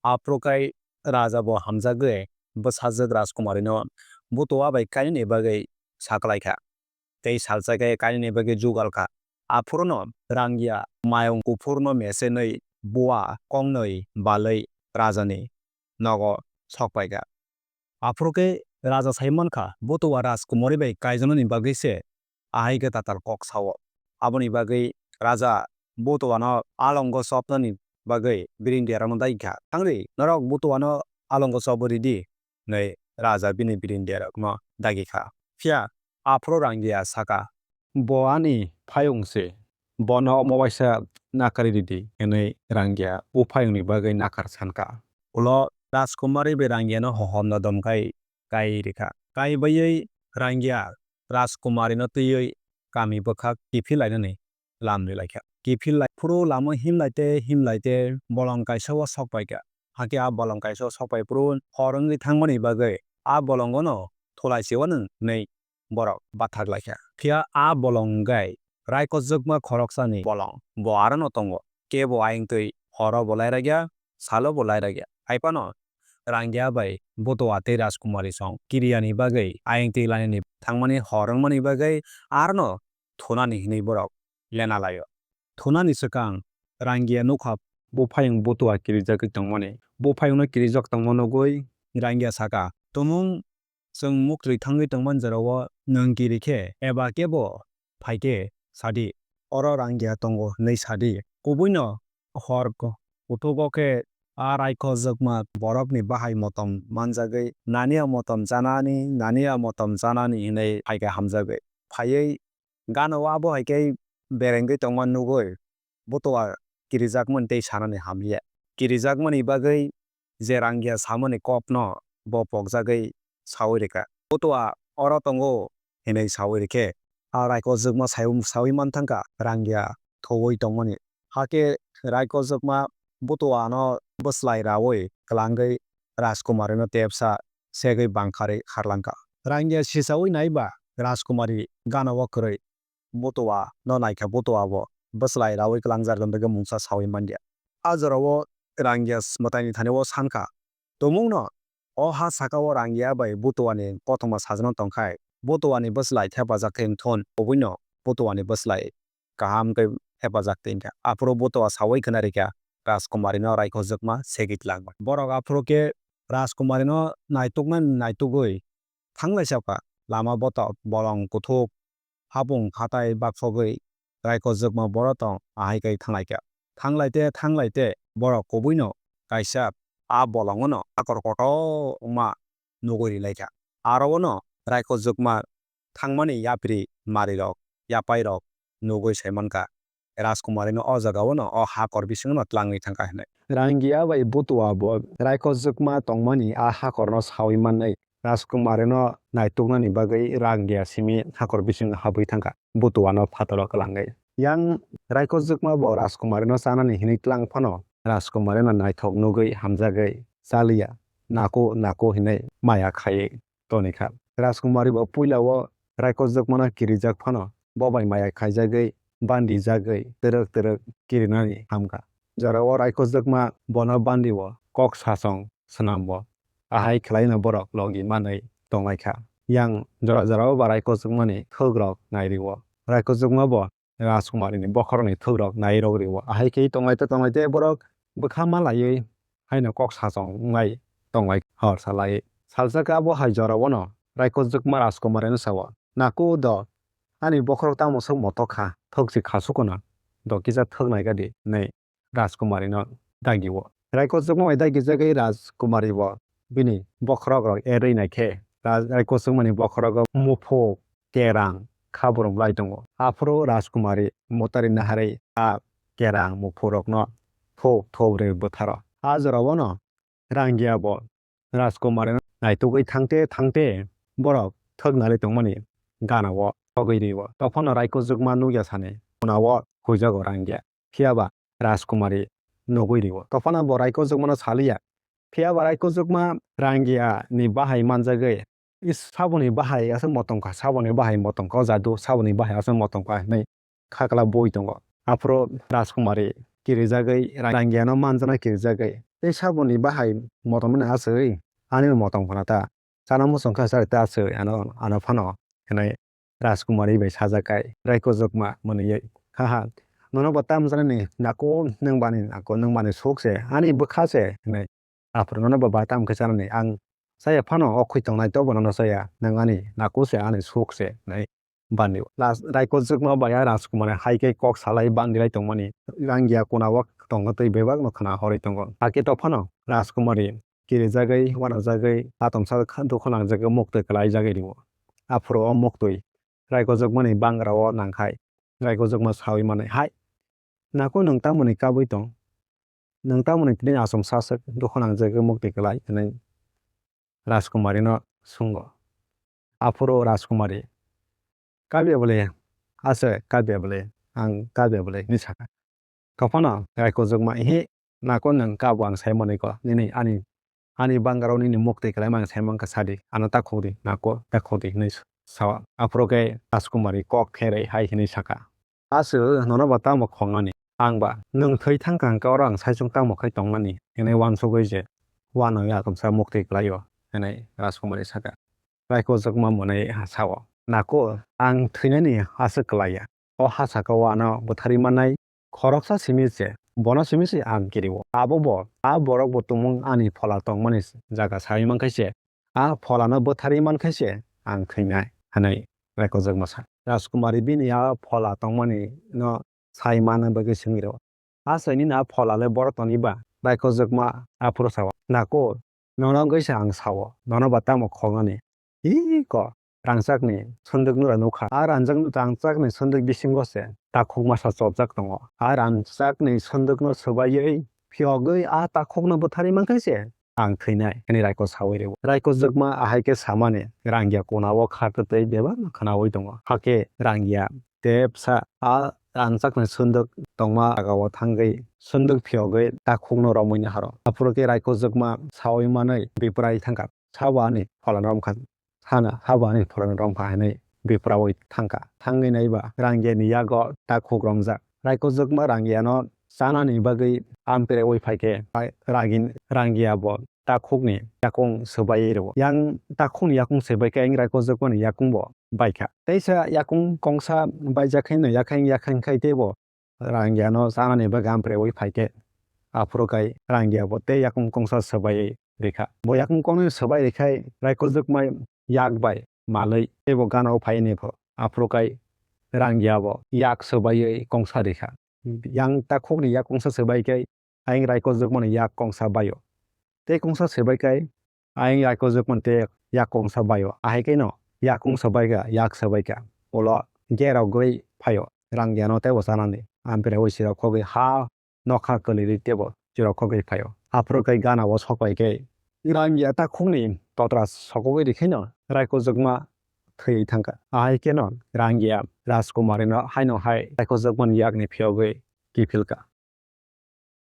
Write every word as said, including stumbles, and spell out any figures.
Aphuru khe raja bo hamjagwi bwsajwk Rajkumarino butua bai kainani bagwi saklaikha tei salsa khe kainani bagwi jugalkha. Aphuruno Rangia mayung kuphurno mesenwi bua kongnwi balwi rajani nogo sokpaikha. Aphuru khe raja sai mankha, butua Rajkumari bai kaijaknani bagwi se ahai khe tatal kok sao. Aboni bagwi raja butuano alongo chopnani bagwi birindiyarokno dagikha. Thangdi, norok butuano alongo chobwi ridi, hwnwi raja bini birindiyarokno dagikha. Phiya aphuru Rangia sakha, "Bo ani phayung se, bono omo waisa nakarwi ridi," hwnwi Rangia buphayungni bagwi nakar sankha. Ulo Rajkumari bai Rangiano hohomno domkhai kai rikha. Kai baiwi Rangia Rajkumarino twiwi kami bwkhak kiphil lainani lam ri laikha. Kiphil lai phuru lama himlai te himlai te bolong kaisa o sok paikha. Hakhe a bolong kaisa o sok pai phuru hor wngwi thangmani bagwi a bolongono thulai se uanw hwnwi borok bathak laikha. Phiya a bolong wngwi raikojwkma khoroksani bolong bo arono tongo. Kebo ayeng twi horo bo lairakya, salo bo lairakya. Hai phano Rangia bai butua tei Rajkumari song kiriyani bagwi ayeng twi lainani thangmani hor wngmani bagwi arono thunani hwnwi borok lena laio. Thunani swkang Rangia nukha buphayung butua kirijagwi tongmani. Buphayungno kirijak tongma nugwi Rangia sakha, "Tumung chwng muktwi thangwi tongmani jorao nwng kiri khe eba kebo phai khe sadi." Oro Rangia tongo hwnwi sadi. Kubuino hor ko-, kutugo khe a raikojwkma borokni bahai motom manjagwi nani a motom chanani, nani a motom chanani hwnwi phaikha hamjagwi. Phaiwi gana o abo hai khe berengwi tongma nugwi butua kirijakmani tei sanani hamya. Kirijakmani bagwi je Rangia samani kokno bo pokjagwi saui rikha. Butua oro tongo hinwi saui rikhe, a raikojwkma saui, saui manthangkha Rangia thuwi tongmani. Hakhe raikojwkma butuano bwslai raui kwlangwi Rajkumarino tepsa segwi bangkharwi kharlangkha. Rangia sichaui naiba Rajkumari gana o kwrwi butua no naikha, butua bo bwslai raui kwlangjak hwnwi mungsa saui manya. A jorao Rangia mwtaini thani o sankha, tumungno o ha saka o Rangia bai butuani kothoma sajna tongkhai, butuani bwslai thepajak khe wngthun, kubuino butuani bwslai kaham khe hepajak tongkha. Aphuru butua saui khna rikha Rajkumarino raikojwkma segwi twlangma. Borok aphuru khe Rajkumarino naituknani naitugwi thanglaisakha. Lama botok, bolong kuthuk, hapung hatai baksogwi raikojwkma borok tong ahai khe thanglaikha. Thanglaite thanglaite borok kubuino kaisa a bolongono akor kotor wngma nugwi rilaikha. Aro ono raikojwkma thangmani yapri marirok, yapairok nugwi saimankha, Rajkumarino o jagao no o hakor bisingo no twlangwi thangkha hinwi. Rangia bai butua bo raikojwkma tongmani a hakorno saui manwi Rajkumarino naituknani bagwi Rangia simi hakor bisingo habwi thangkha, butuano phataro kwlangwi. Yang raikojwkma bo Rajkumarino chanani hinwi twlang phano Rajkumarino naithok nugwi hamjagwi chaliya, naku naku hinwi maya khaiwi tonikha. Rajkumari bo puila o raikojwkmano kirijak phano bo bai maya khaijagwi, bandijagwi twrwk twrwk kirinani hamkha. Jorao raikojwkma bono bandio kok sachong swnambo ahai khlaino borok logi manwi tonglaikha. Yang jora jorao ba raikojwkmani thukrok nairio. Raikojwkma bo Rajkumarini bokhorokni thukrok naiwi rogrio. Ahai khe tonglaite tonglaite borok bwkha malaiwi haino kok sachong wnglai tonglai hor salai. Salsa khe abo hai jorao no raikojwkma Rajkumarino sao, "Naku do, ani bokhorok tamo swk motok kha, thok si khasukuna, do kisa thok naikha di," hinwi Rajkumarino dagio. Raikojwkma bai dagijagwi Rajkumari bo bini bokhorokrok erwi naikhe, Raj-, raikojwkmani bokhorogo muphuk, kerang, khaborok lai tongo. Aphuru Rajkumari motari naharwi a kerang muphurokno thok thobrwi bwtharo. A jorao no Rangia bo Rajkumarino naitugwi thangte thangte borok thwk nalai tongmani gana o sogwi rio. Tophano raikojwkma nukya sani phunao huijago Rangia. Phiya ba Rajkumari nugwi rio. Tophano bo raikojwkmano saliya. Phiya ba raikojwkma Rangia ni bahai manjagwi, "Is, saboni bahai aswk motong kha, saboni bahai motong kha, o jadu saboni bahai aswk motong kha," hinwi khakla bui tongo. Aphuru Rajkumari kirijagwi, Rangiano manjana kirijagwi, Tei saboni bahai motom mani aswk, ani motom khna ta. Chana muchung kha chari ta aswk ano, ano phano, hinwi Rajkumari bai sajak kai, Raikojwkma mwnwi, ha ha, nono bo tam janani nako, nwng bani nako, nwng bani suk se, ani bwkha se, hinwi. Aphuru nono bo ba tam khe chanani, ang chaya phano o khwi tongnai, tobo nono chaya, nwng ani nako se, ani suk se, hinwi. Bandi o. Last, Raikojwkma bai a Rajkumar hai khe kok salai bandilai tongmani. Rangya kona o tongo tei bebak no khna horwi tongo. Hakhe to phano Rajkumari kirijagwi, wanajagwi, atomsa kha-, dukhu nangjagwi muktwi kwlai jagwi rio. Aphuru o muktwi Raikojwkmani bangra o nangkhai. Raikojwkma sawi mani, "Hai, nako nwng tamoni kabwi tong? Nwng tamoni tini achomsa swk dukhu nangjagwi muktwi kwlai?" hinwi Rajkumari no swnggo. Aphuru Rajkumari, "Kabya bwle, ase kabya bwle, ang kabya bwle," hinwi sakha. Tophano Raikojwkma, "Ihi, nako nwng kabo ang sai manwi kho, nini ani, ani bangarok nini muktwi kwlaima ang sai mankha, sadi, ano takhukdi, nako takhukdi," hinwi sao. Aphuru khe Rajkumari kok kherwi hai hinwi sakha. Aswk nono ba tamo khongnani? Ang ba nwng thwi thang kha hwnkhe oro ang saichung tamo khai tongnani? Hinwi uansugwi je uanwi atomsa muktwi kwlaio, hinwi Rajkumari sakha. Raikojwkma mwnwi sao, "Nako, ang thwinani aswk kwlaiya. O ha saka o ano bwtharwi mannai khoroksa simi se, bono simi se ang kirio. Abo bo a borok bo tumung ani phola tongmani jaga sawi mankhe se, a pholano bwtharwi mankhe se ang thwinai," hinwi Raikojwkma sa. Rajkumari bini a phola tongmani no sai manna bagwi swngwi rwo, "Achaini na phola le borok toni ba?" Raikojwkma aphuru sao, "Nako, nono wngwi se ang sao, nono ba tamo khoknani? Iko, rangchakni sunduk nura nukha. A rangjak-, rangchakni sunduk bisingo se takhuk masa chopjak tongo. A rangchakni sundukno swbaiwi phiyogwi a takhukno bwtharwi mankhe se ang thwinai," hinwi Raiko sawi rwo. Raikojwkma ahai khe samani Rangya kona o kha kwtwi bebak khnaui tongo. Hakhe Rangya tepsa a rangchakni sunduk tongma jagao thangwi sunduk phiyogwi takhukno romwi naharo. Aphuru khe Raikojwkma saui manwi biprai thangkha. Sabo ani pholano romkha, sana, habo ani pholano romkha hinwi bipraui thangkha. Thangwi naiba Rangyani yago takhuk romjak. Raikojwkma Rangyano chanani bagwi ampereui phaikhe, Ragin-, Rangya bo takhukni yakung swbaiwi rwo. Yang takhukni yakung swbaikhe ayang Raikojwkmani yakungbo baikha. Teisa yakung kongsa baijak khe no yakheng yakheng khai teibo Rangyano chanani bagwi ampereui phaikhe, aphuru kai Rangya bo tei yakung kongsa swbaiwi rikha. Bo yakung kongni swbai rikhai Raikojwkma yak bai malwi teibo gana o phai ni pho. Aphuru kai Rangya bo yak swbaiwi kongsa rikha. Yang takhukni yak kongsa swbai khe ayang Raikojwkmani yak kongsa baio. Tei kongsa swbai kai ayang Raikojwkmani tei yak kongsa baio. Ahai khe no yak kongsa baikha, yak swbaikha. Ulo gerogwi phaio. Rangyano teibo chanani ampereui sirok khogwi ha nokha kwlwirwi teibo sirok khogwi phaio. Aphuru kai gana o sokbai khe Rangya takhukni totra sokogwi rikhaino Raikojwkma thwiwi thangkha. Ahai kheno Rangya Rajkumarino haino hai Raikojwkmani yakni phiyogwi kiphilkha.